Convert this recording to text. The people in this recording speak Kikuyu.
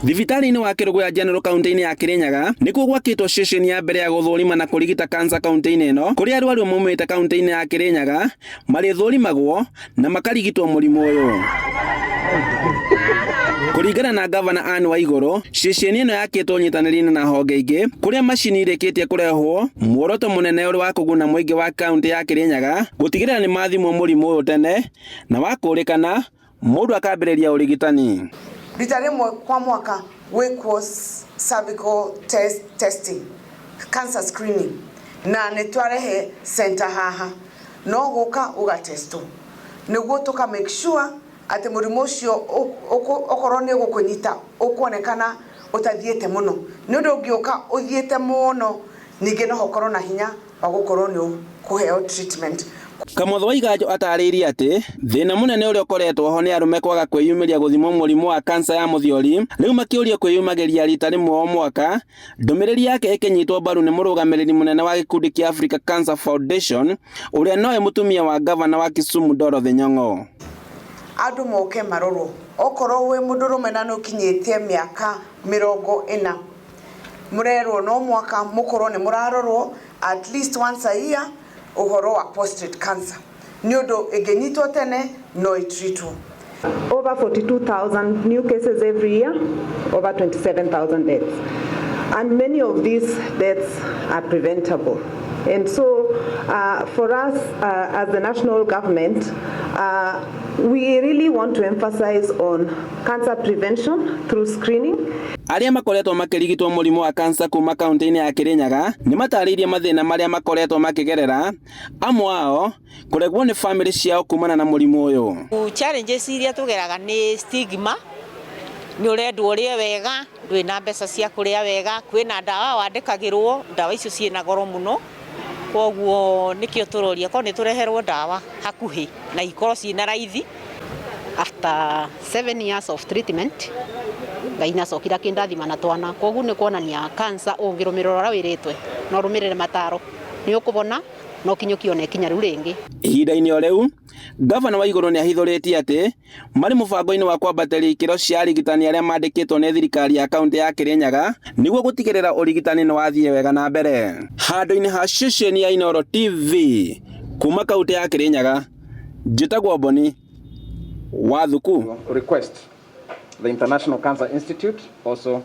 Thibitarĩ-inĩ wa Kĩrũgũya General kaunti-inĩ ya Kĩrĩnyaga nĩkuo gwakĩtwo ceceni ya mbere ya gũthũrima na kũrigita kansa kaunti-inĩ ĩno, kũrĩa arwaru maumĩte kaunti-inĩ ya Kĩrĩnyaga marĩthũrimagwo na makarigitwo mũrimũ ũyũ. Kũringana na Gavana Anne Waigũrũ, ceceni ĩno yakĩtwo ũnyitanĩri-inĩ na honge ingĩ kũrĩa macini irĩkĩtie kũrehwo, muoroto mũnene ũrĩ wa kũguna mũingĩ wa kaunti ya Kĩrĩnyaga gũtigĩrĩra nĩ mathimwo mũrimũ ũyũ tene na wakũrĩkana mũndũ akambĩrĩria ũrigitani. Rita rĩmwe kwa mwaka gwĩkwo cervical testing, cancer screening, na nĩ twarehe center haha no gũka ũgatestwo nĩguo tũka make sure atĩ mũrimũ ũcio okorwo nĩ ũgũkũnyita ũkuonekana ũtathiĩte mũno, nĩ ũndũ ũngĩũka ũthiĩte mũno ningĩ no ũkorwo na hinya wa gũkorwo nĩ ũkũheo treatment. Kamotho wa Iganjo atarĩirie atĩ thĩna mũnene ũrĩa ũkoretwo ho nĩ arũme kwaga kwĩyumĩria gũthimwo mũrimũ wa kansa ya mũthiori, rĩu makĩũrio kwĩyumagĩria rita rĩmwe o mwaka. Ndũmĩrĩri yake ĩkĩnyitwo mbaru nĩ mũrũgamĩrĩri mũnene wa gĩkundi kĩa Africa Cancer Foundation ũrĩa nowe mũtumia wa ngavana wa Kisumu Dorothy Nyong'o. Andũ moke marorwo, okorwo wĩ mũndũrũme na nĩ ũkinyĩtie mĩaka 40, mũrerwo no mwaka mũkorwo nĩ mũrarorwo at least once a year ũhoro wa prostate cancer, nĩ ũndũ ĩngĩnyitwo tene no ĩtreatwo. Over 42,000 new cases every year, over 27,000 deaths. And many of these deaths are preventable. And so for us as the national government, we really want to emphasize on cancer prevention through screening. Arĩa makoretwo makĩrigitwo mũrimũ wa kansa kuma kaunti-inĩ ya Kĩrĩnyaga nĩ matarĩirie mathĩna marĩa makoretwo makĩgerera, amwe ao kũregwo nĩ bamĩrĩ ciao kumana na mũrimũ ũyũ. Challenges iria tũgeraga nĩ stigma, nĩ ũrendwo ũrĩe wega, ndũrĩ na mbeca cia kũrĩa wega, kwĩna ndawa wandĩkagĩrwo, ndawa icio ciĩna goro mũno, koguo nĩkĩo tũroria korwo nĩ tũreherwo ndawa hakuhĩ na ikorwo ciĩna raithi. After 7 years of treatment, Ngai nĩacokire akĩndathima na twana, koguo nĩ kuonania cancer ũngĩrũmĩrĩra ũrĩa wĩrĩtwe na ũrũmĩrĩre mataro nĩ ũkũbona no kinyũkio ikinya rĩu rĩngĩ. Ihinda-inĩ o rĩu, Gavana Waiguru nĩ ahithũrĩtie atĩ marĩ mũbango-inĩ wa kwambatĩria ikĩro cia arigitani arĩa mandĩkĩtwo nĩ thirikari ya kaunti ya Kirinyaga nĩguo gũtigĩrĩra ũrigitani nĩ wathiĩ wega na mbere. Handũ-inĩ ha ceceni ya Inooro TV kuma kaunti ya Kirinyaga, njĩtagwo Boni Wathuku. Request the International Cancer Institute also